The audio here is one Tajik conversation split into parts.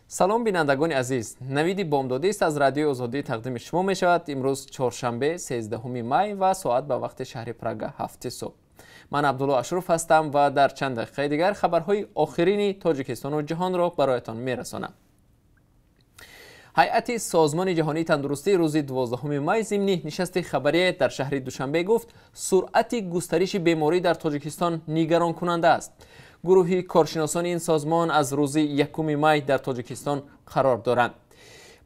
Салом, бинандагони азиз. Навиди бомдодист аз Радиои Озодӣ тақдими шумо мешавад. Имрӯз чоршанбе, 13 май ва соат ба вақти шаҳри Прага 7 субҳ. Ман Абдулло Ашруф ҳастам ва дар чанд дақиқаи дигар хабарҳои охирини Тоҷикистону ҷаҳонро бароятон мерасонам. Ҳайати Созмони ҷаҳонии тандурустӣ рӯзи 12 май зимни нишасти хабарие дар шаҳри Душанбе гуфт, суръати густариши беморӣ дар Тоҷикистон нигаронкунанда аст. Гурӯҳи коршиносони ин созмон аз рӯзи 1 май дар Тоҷикистон қарор доранд.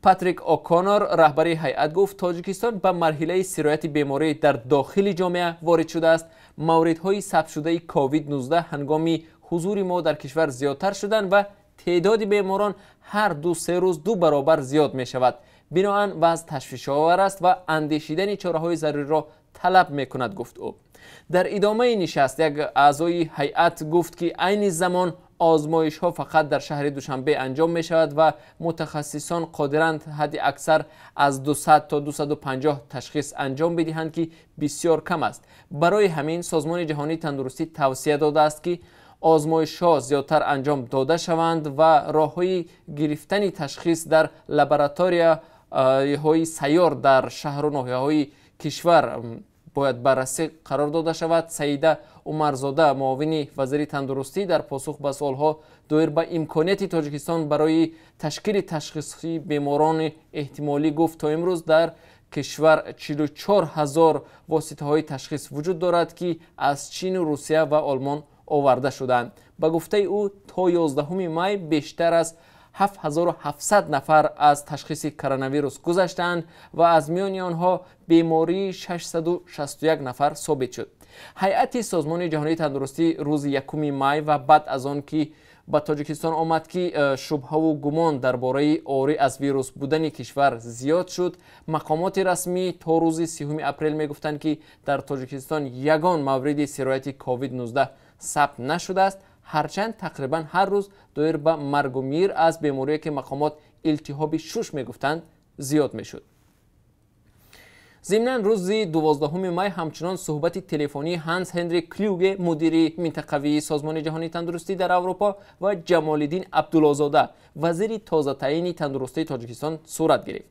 Патрик О'Коннор, раҳбари ҳайат, гуфт, Тоҷикистон ба марҳилаи сирояти беморӣ дар дохили ҷомеа ворид шудааст. Мавридҳои сабтшудаи COVID-19 ҳангоми ҳузури мо дар кишвар зиёдтар шуданд ва теъдоди беморон ҳар 2-се рӯз ду баробар зиёд мешавад. Биноан вазъ ташвишовар аст ва андешидани чораҳои заруриро талаб мекунад, гуфт ӯ. Дар идомаи нишаст як аъзои ҳайат гуфт, ки айни замон озмоишҳо фақат дар шаҳри Душанбе анҷом мешавад ва мутахассисон қодиранд ҳадди аксар аз 200 то 250 ташхис анҷом бидиҳанд, ки бисёр кам аст. Барои ҳамин Созмони ҷаҳонии тандурустӣ тавсия додааст, ки озмоишҳо зиёдтар анҷом дода шаванд ва роҳҳои гирифтани ташхис дар лабораторияҳои сайёр дар шаҳру ноҳияҳои кишвар бояд баррасӣ қарор дода шавад. Саида Умарзода, муовини вазири тандурустӣ, дар посух ба суолҳо доир ба имконияти Тоҷикистон барои ташкили ташхиси беморони эҳтимолӣ гуфт, то имрӯз дар кишвар 44 ҳазор воситаҳои ташхис вуҷуд дорад, ки аз Чину Русия ва Олмон оварда шуданд. Ба гуфтаи ӯ, то 11 май бештар аз 7700 нафар аз ташхиси коронавирус гузаштаанд ва аз миёни онҳо бемории 661 нафар собит шуд. Ҳайати Созмони ҷаҳонии тандурустӣ рӯзи 1 май ва баъд аз он ки ба Тоҷикистон омад, ки шубҳаву гумон дар бораи орӣ аз вирус будани кишвар зиёд шуд. Мақомоти расмӣ то рӯзи 3 апрел мегуфтанд, ки дар Тоҷикистон ягон мавриди сирояти COVID-19 сабт нашудааст, ҳарчанд тақрибан ҳар рӯз доир ба маргу мир аз беморие, ки мақомот илтиҳоби шуш мегуфтанд, зиёд мешуд. Зимнан, рӯзи 12 май ҳамчунон суҳбати телефонии Ҳанс Ҳенрик Клюге, мудири минтақавии Созмони ҷаҳонии тандурустӣ дар Аврупо, ва Ҷамолиддин Абдуллозода, вазири тозатаъини тандурустии Тоҷикистон, сурат гирифт.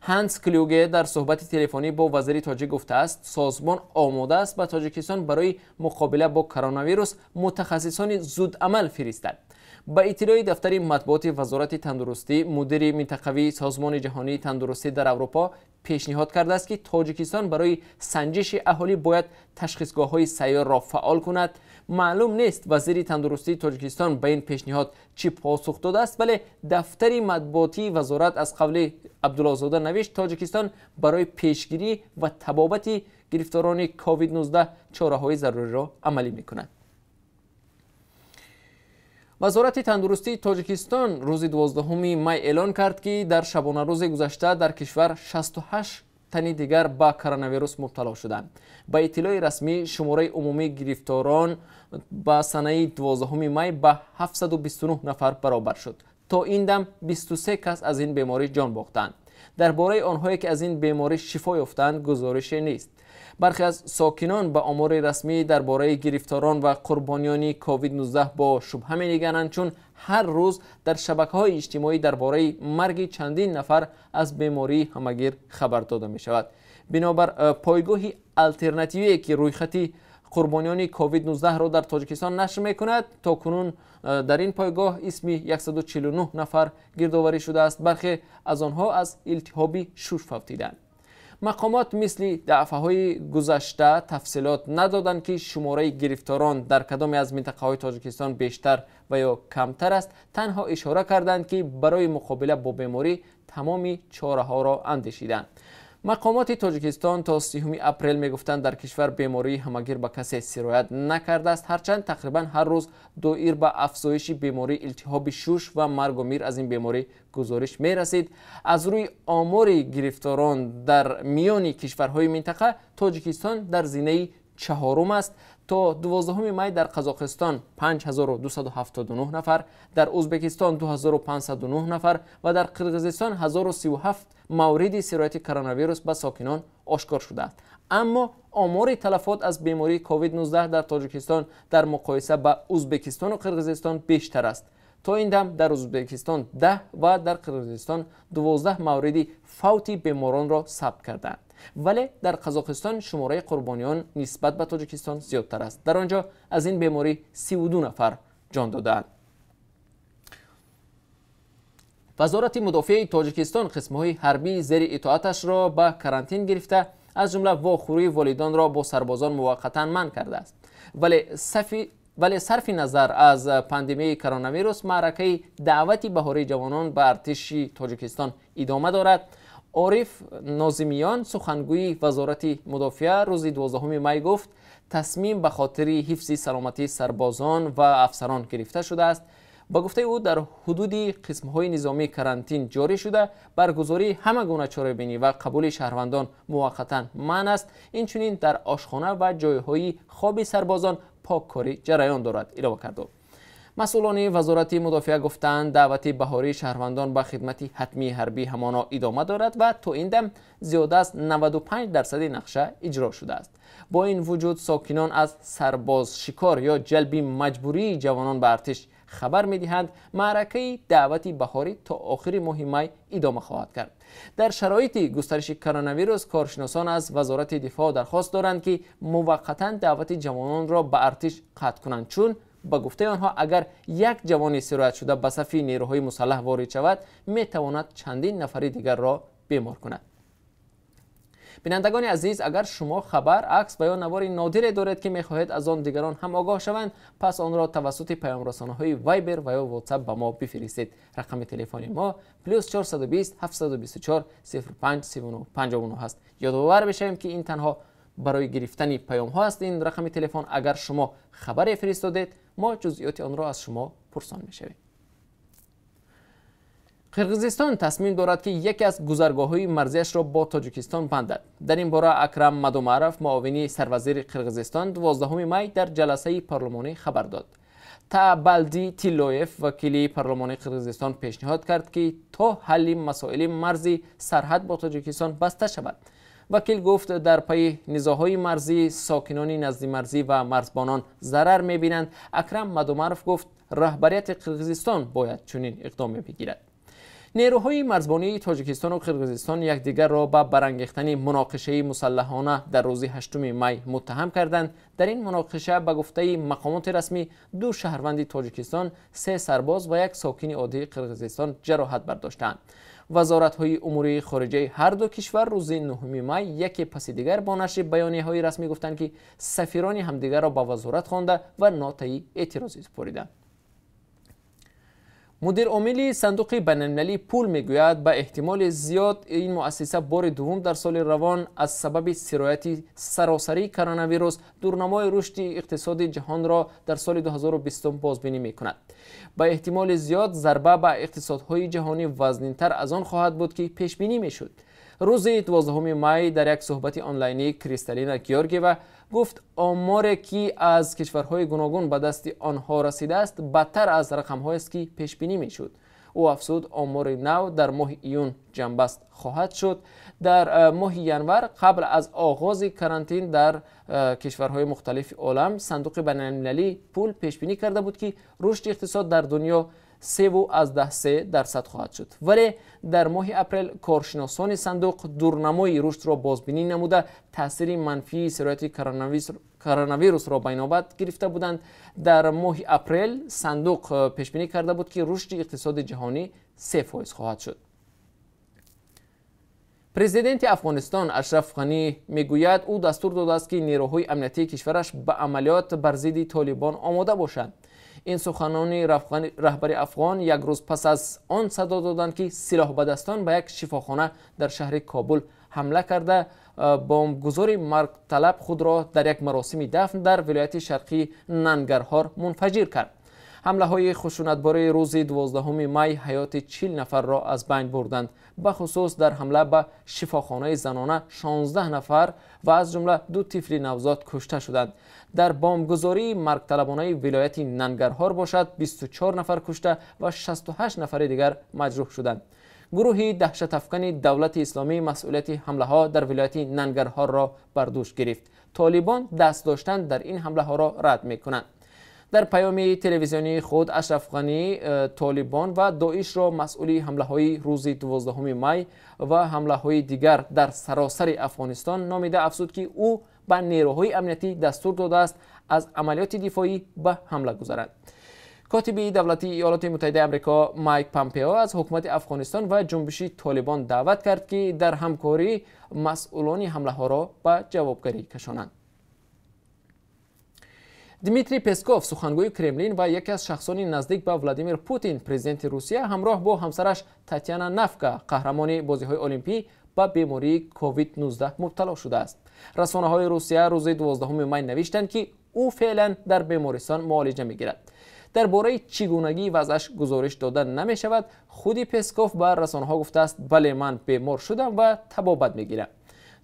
Ҳанс Клюге дар суҳбати телефонӣ бо вазири тоҷик гуфтааст, созмон омода аст ба Тоҷикистон барои муқобила бо коронавирус мутахассисони зудамал фиристад. Ба иттилои дафтари матбуоти Вазорати тандурустӣ, мудири минтақавии Созмони ҷаҳонии тандурустӣ дар Аврупо пешниҳод кардааст, ки Тоҷикистон барои санҷиши аҳолӣ бояд ташхисгоҳҳои сайёрро фаъол кунад. Маълум нест, вазири тандурустии Тоҷикистон ба ин пешниҳод чӣ посух додааст, вале дафтари матбуотии вазорат аз қавли Абдуллозода навишт, Тоҷикистон барои пешгирӣ ва табобати гирифторони COVID-19 чораҳои заруриро амалӣ мекунад. Вазорати тандурустии Тоҷикистон рӯзи 12 май эълон кард, ки дар шабонарӯзи гузашта дар кишвар 68 тани дигар ба коронавирус мубтало шуданд. Ба иттилои расмӣ, шумораи умумии гирифторон ба санаи 12 май ба 729 нафар баробар шуд. То ин дам 23 кас аз ин беморӣ ҷон бохтанд. Дар бораи онҳое, ки аз ин беморӣ шифо ёфтаанд, гузорише нест. Бархе аз сокинон ба омори расмӣ дар бораи гирифторон ва қурбониёни COVID-19 бо шубҳа менигаранд, чун ҳар рӯз дар шабакаҳои иҷтимоӣ дар бораи марги чандин нафар аз бемории ҳамагир хабар дода мешавад. Бинобар пойгоҳи алтернативие, ки рӯйхати қурбониёни COVID-19-ро дар Тоҷикистон нашр мекунад, то кунун дар ин пойгоҳ исми 149 нафар гирдоварӣ шудааст. Бархе аз онҳо аз илтиҳоби шуш фавтиданд. Мақомот мисли дафъаҳои гузашта тафсилот надоданд, ки шумораи гирифторон дар кадоме аз минтақаҳои Тоҷикистон бештар ва ё камтар аст. Танҳо ишора карданд, ки барои муқобила бо беморӣ тамоми чораҳоро андешиданд. Мақомоти Тоҷикистон то 3 апрел мегуфтанд, дар кишвар бемории ҳамагир ба касе сироят накардааст, ҳарчанд тақрибан ҳар рӯз доир ба афзоиши бемории илтиҳоби шуш ва маргу мир аз ин беморӣ гузориш мерасид. Аз рӯи омори гирифторон дар миёни кишварҳои минтақа Тоҷикистон дар зинаи чаҳорум аст. То 12 май дар Қазоқистон 5279 нафар, дар Узбекистон 2509 нафар ва дар Қирғизистон 1037 мавриди сирояти коронавирус ба сокинон ошкор шудааст. Аммо омори талафот аз бемории COVID-19 дар Тоҷикистон дар муқоиса ба Узбекистону Қирғизистон бештар аст. То ин дам дар Узбекистон 10 ва дар Қирғизистон 12 мавриди фавти беморонро сабт кардаанд. Вале дар Қазоқистон шумораи қурбониён нисбат ба Тоҷикистон зиёдтар аст. Дар он ҷо аз ин беморӣ 32 нафар ҷон додаанд. Вазорати мудофиаи Тоҷикистон қисмҳои ҳарбии зери итоаташро ба карантин гирифта, аз ҷумла вохӯрии волидонро бо сарбозон муваққатан манъ кардааст. Вале сарфи назар аз пандемияи коронавирус, маъракаи даъвати баҳории ҷавонон ба артиши Тоҷикистон идома дорад. Ориф Нозимиён, сухангӯи Вазорати мудофиа, рӯзи 12 май гуфт, тасмим ба хотири ҳифзи саломатии сарбозон ва афсарон гирифта шудааст. Ба гуфтаи ӯ, дар ҳудуди қисмҳои низомӣ карантин ҷорӣ шуда, баргузории ҳама гуна чорабинӣ ва қабули шаҳрвандон муваққатан манъ аст. Инчунин дар ошхона ва ҷойҳои хоби сарбозон поккорӣ ҷараён дорад, илова кард ӯ. Масъулони Вазорати мудофиа гуфтанд, даъвати баҳории шаҳрвандон ба хидмати ҳатмии ҳарбӣ ҳамоно идома дорад ва то ин дам зиёда аз 95% нақша иҷро шудааст. Бо ин вуҷуд сокинон аз сарбозшикор ё ҷалби маҷбурии ҷавонон ба артиш хабар медиҳанд. Маъракаи даъвати баҳорӣ то охири моҳи май идома хоҳад кард. Дар шароити густариши коронавирус коршиносон аз Вазорати дифоъ дархост доранд, ки муваққатан даъвати ҷавононро ба артиш қатъ кунанд, чун ба гуфтаи онҳо агар як ҷавони сироятшуда ба сафи нерӯҳои мусаллаҳ ворид шавад, метавонад чандин нафари дигарро бемор кунад. Бинандагони азиз, агар шумо хабар, акс ва ё навори нодире доред, ки мехоҳед аз он дигарон ҳам огоҳ шаванд, пас онро тавассути паёмрасонаҳои Viber ва ё WhatsApp ба мо бифиристед. Рақами телефони мо плюс 420 724 05 39 59 аст. Ёдовар бишавем, ки ин танҳо барои гирифтани паёмҳо аст. Ин рақами телефон, агар шумо хабаре фиристодед, мо ҷузъиёти онро аз шумо пурсон мешавем. Қирғизистон тасмим дорад, ки яке аз гузаргоҳҳои марзиашро бо Тоҷикистон бандад. Дар ин бора Акрам Мадумаров, муовини сарвазири Қирғизистон, 12 май дар ҷаласаи парлумонӣ хабар дод. Табалди Тиллоев, вакили парлумони Қирғизистон, пешниҳод кард, ки то ҳалли масоили марзи сарҳад бо Тоҷикистон баста шавад. Вакил гуфт, дар пайи низоъҳои марзӣ сокинони наздимарзӣ ва марзбонон зарар мебинанд. Акрам Мадумаров гуфт, раҳбарияти Қирғизистон бояд чунин иқдоме бигирад. Нерӯҳои марзбонии Тоҷикистону Қирғизистон якдигарро ба барангехтани муноқишаи мусаллаҳона дар рӯзи 8 май муттаҳам карданд. Дар ин муноқиша, ба гуфтаи мақомоти расмӣ, ду шаҳрванди Тоҷикистон, се сарбоз ва як сокини оддии Қирғизистон ҷароҳат бардоштаанд. Вазоратҳои умури хориҷаи ҳар ду кишвар рӯзи 9 май яке паси дигар бо нашри баёнияҳои расмӣ гуфтанд, ки сафирони ҳамдигарро ба вазорат хонда ва нотаи эътирозӣ супориданд. Мудиромили Сандуқи байналмилалии пул мегӯяд, ба эҳтимоли зиёд ин муассиса бори дуввум дар соли равон аз сабаби сирояти саросарии коронавирус дурнамои рушди иқтисоди ҷаҳонро дар соли 2020 бозбинӣ мекунад. Ба эҳтимоли зиёд зарба ба иқтисодҳои ҷаҳонӣ вазнинтар аз он хоҳад буд, ки пешбинӣ мешуд. Рӯзи 12 май дар як суҳбати онлайнӣ Кристалина Георгиева гуфт, оморе, ки аз кишварҳои гуногун ба дасти онҳо расидааст, бадтар аз рақамҳоест, ки пешбинӣ мешуд. Ӯ афзуд, омори нав дар моҳи июн ҷамъбаст хоҳад шуд. Дар моҳи январ, қабл аз оғози карантин дар кишварҳои мухталифи олам, Сандуқи байналмилалии пул пешбинӣ карда буд, ки рушди иқтисод дар дунё 3,3% хоҳад шуд. Вале дар моҳи апрел коршиносони сандуқ дурнамои рушдро бозбинӣ намуда, таъсири манфии сирояти коронавирусро ба инобат гирифта буданд. Дар моҳи апрел сандуқ пешбинӣ карда буд, ки рушди иқтисоди ҷаҳонӣ 3% хоҳад шуд. Президенти Афғонистон Ашраф Ғанӣ мегӯяд, ӯ дастур додааст, ки нерӯҳои амниятии кишвараш ба амалиёт бар зидди толибон омода бошанд. Ин суханони раҳбари афғон як рӯз пас аз он садо доданд, ки силоҳбадастон ба як шифохона дар шаҳри Кобул ҳамла карда, бомбгузори маргталаб худро дар як маросими дафн дар вилояти шарқии Нангарҳор мунфаҷир кард. Ҳамлаҳои хушунатбораи рӯзи 12 май ҳаёти 40 нафарро аз байн бурданд. Бахусус дар ҳамла ба шифохонаи занона 16 нафар ва аз ҷумла ду тифли навзод кушта шуданд. Дар бомбгузории маргталабонаи вилояти Нангарҳор бошад, 24 нафар кушта ва 68 нафари дигар маҷрӯҳ шуданд. Гурӯҳи даҳшатафкани Давлати Исломӣ масъулияти ҳамлаҳо дар вилояти Нангарҳорро бар дӯш гирифт. Толибон даст доштан дар ин ҳамлаҳоро рад мекунанд. Дар паёми телевизионии худ Ашраф Ғанӣ Толибон ва Доишро масъули ҳамлаҳои рӯзи 12 май ва ҳамлаҳои дигар дар саросари Афғонистон номида афзуд, ки ӯ ба нерӯҳои амниятӣ дастур додааст аз амалиёти дифоӣ ба ҳамла гузаранд. Котиби давлатии Иёлоти Муттаҳидаи Амрико Майк Помпео аз ҳукумати Афғонистон ва ҷунбиши Толибон даъват кард, ки дар ҳамкорӣ масъулони ҳамлаҳоро ба ҷавобгарӣ кашонанд. Дмитрий Песков, сухангӯи Кремлин ва яке аз шахсони наздик ба Владимир Путин, президенти Русия, ҳамроҳ бо ҳамсараш Татьяна Навка, қаҳрамони бозиҳои Олимпӣ, ба бемории COVID-19 мубтало шудааст. Расонаҳои Русия рӯзи 12 май навиштанд, ки ӯ феълан дар бемористон муолиҷа мегирад. Дар бораи чӣ гунагии вазъаш гузориш дода намешавад. Худи Песков ба расонаҳо гуфтааст: «Бале, ман бемор шудам ва табобат мегирам».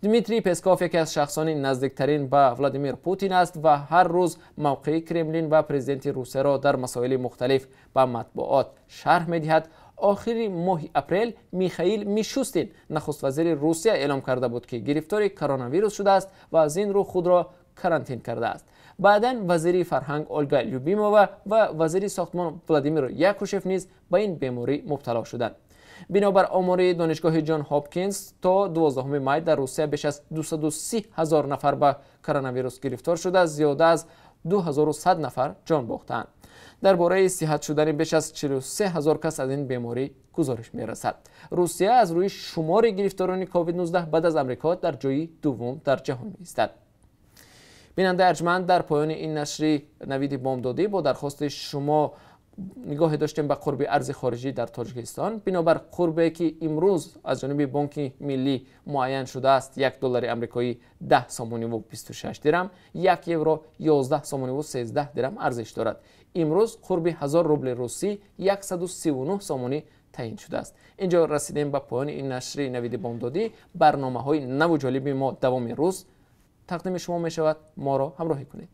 Дмитрий Песков яке аз шахсони наздиктарин ба Владимир Путин аст ва ҳар рӯз мавқеи Кремлин ва президенти Русияро дар масоили мухталиф ба матбуот шарҳ медиҳад. Охири моҳи апрел Михаил Мишустин, нахуствазири Русия, эълом карда буд, ки гирифтори коронавирус шудааст ва аз ин рӯ худро карантин кардааст. Баъдан вазири фарҳанг Ольга Любимова ва вазири сохтмон Владимир Якушев низ ба ин беморӣ мубтало шуданд. Бинобар омори Донишгоҳи Ҷон Ҳопкинс, то 12 май дар Русия беш аз 230 ҳазор нафар ба коронавирус гирифтор шуда, зиёда аз 2100 нафар ҷон бохтаанд. Дар бораи сиҳат шудани беш аз 43 ҳазор кас аз ин беморӣ гузориш мерасад. Русия аз рӯи шумори гирифторони COVID-19 баъд аз Амрико дар ҷои дуввум дар ҷаҳон меистад. Бинандаи арҷманд, дар поёни ин нашри Навиди Бомдодӣ бо дархости шумо нигоҳе доштем ба қурби арзи хориҷӣ дар Тоҷикистон. Бинобар қурбе, ки имрӯз аз ҷониби Бонки Миллӣ муайян шудааст, 1 доллари амрикоӣ 10 сомониву 26 дирам, 1 евро 11 сомониву 13 дирам арзиш дорад. Имрӯз қурби 1000 рубли русӣ 139 сомонӣ таъин шудааст. Инҷо расидем ба поёни ин нашри Навиди Бомдодӣ. Барномаҳои наву ҷолиби мо давоми рӯз тақдими шумо мешавад. Моро ҳамроҳӣ кунед.